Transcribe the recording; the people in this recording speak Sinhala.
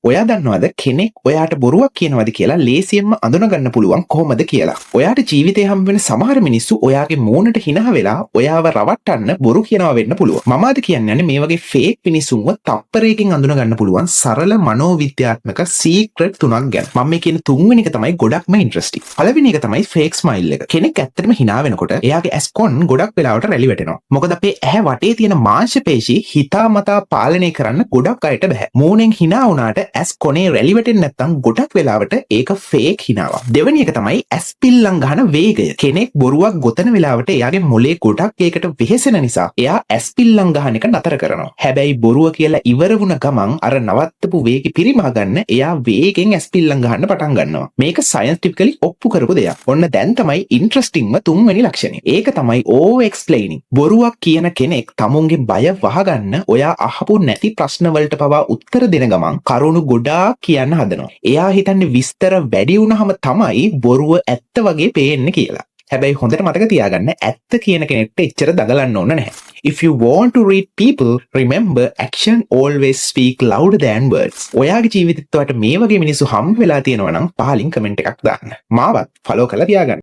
ඔයා දන්නවද කෙනෙක් ඔයාට බොරුවක් කියනවද කියලා ලේසියෙන්ම අඳුනගන්න පුළුවන් කොහොමද කියලා? ඔයාට ජීවිතේ හම්බ වෙන සමහර මිනිස්සු ඔයාගේ මූණට හිනා වෙලා ඔයාව රවට්ටන්න බොරු කියනවා වෙන්න පුළුවන්. මම අද කියන්න යන්නේ මේ වගේ ෆේක් මිනිස්සුන්ව තප්පරයකින් අඳුනගන්න පුළුවන් සරල මනෝවිද්‍යාත්මක සීක්‍රට් තුනක් ගැන. මම මේ කියන තුන්වෙනි එක තමයි ගොඩක්ම ඉන්ටරෙස්ටිං. පළවෙනි එක තමයි ෆේක් ස්මයිල් එක. කෙනෙක් ඇත්තටම හිනා වෙනකොට එයාගේ ඇස් කොන් ගොඩක් වෙලාවට රැලි වැටෙනවා. මොකද අපේ ඇහැ වටේ තියෙන මාංශ පේශි හිතාමතා පාලනය කරන්න ගොඩක් අයට බැහැ. මූණෙන් හිනා වුණාට ඇස් කොනේ රැලි වැටෙන්නේ නැත්නම් ගොඩක් වෙලාවට ඒක ෆේක් හිනාවක්. දෙවෙනි එක තමයි ඇස් පිල්ලම් ගහන වේගය. කෙනෙක් බොරුවක් ගොතන වෙලාවට එයාගේ මොලේ ගොඩක් ඒකට වෙහෙසෙන නිසා එයා ඇස් පිල්ලම් ගහන එක නතර කරනවා. හැබැයි බොරුව කියලා ඉවර වුණ ගමන් අර නවත්තපු වේගෙ පිරිමහ ගන්න එයා වේගෙන් ඇස් පිල්ලම් ගහන්න පටන් ගන්නවා. මේක සයන්ටිෆිකලි ඔප්පු කරපු දෙයක්. ඔන්න දැන් තමයි ඉන්ට්‍රස්ටිංම තුන්වෙනි ලක්ෂණය. ඒක තමයි ඕවර් එක්ස්ප්ලেইනින්. බොරුවක් කියන කෙනෙක් තමුන්ගේ බය වහගන්න ඔයා අහපු නැති ප්‍රශ්න වලට පවා උත්තර දෙන ගමන් කරුණු ගොඩාක් කියන්න හදනවා. එයා හිතන්නේ විස්තර වැඩි වුණාම තමයි බොරුව ඇත්ත වගේ පේන්නේ කියලා. හැබැයි හොඳට මතක තියාගන්න, ඇත්ත කියන කෙනෙක්ට එච්චර දඟලන්න ඕන නැහැ. If you want to read people, remember, action always speak louder than words. ඔයාගේ ජීවිතෙත් ඔයාට මේ වගේ මිනිස්සු හම්බ වෙලා තියෙනවා නම් පහලින් කමෙන්ට් එකක් දාන්න. මාවත් ෆලෝ කරලා තියාගන්න.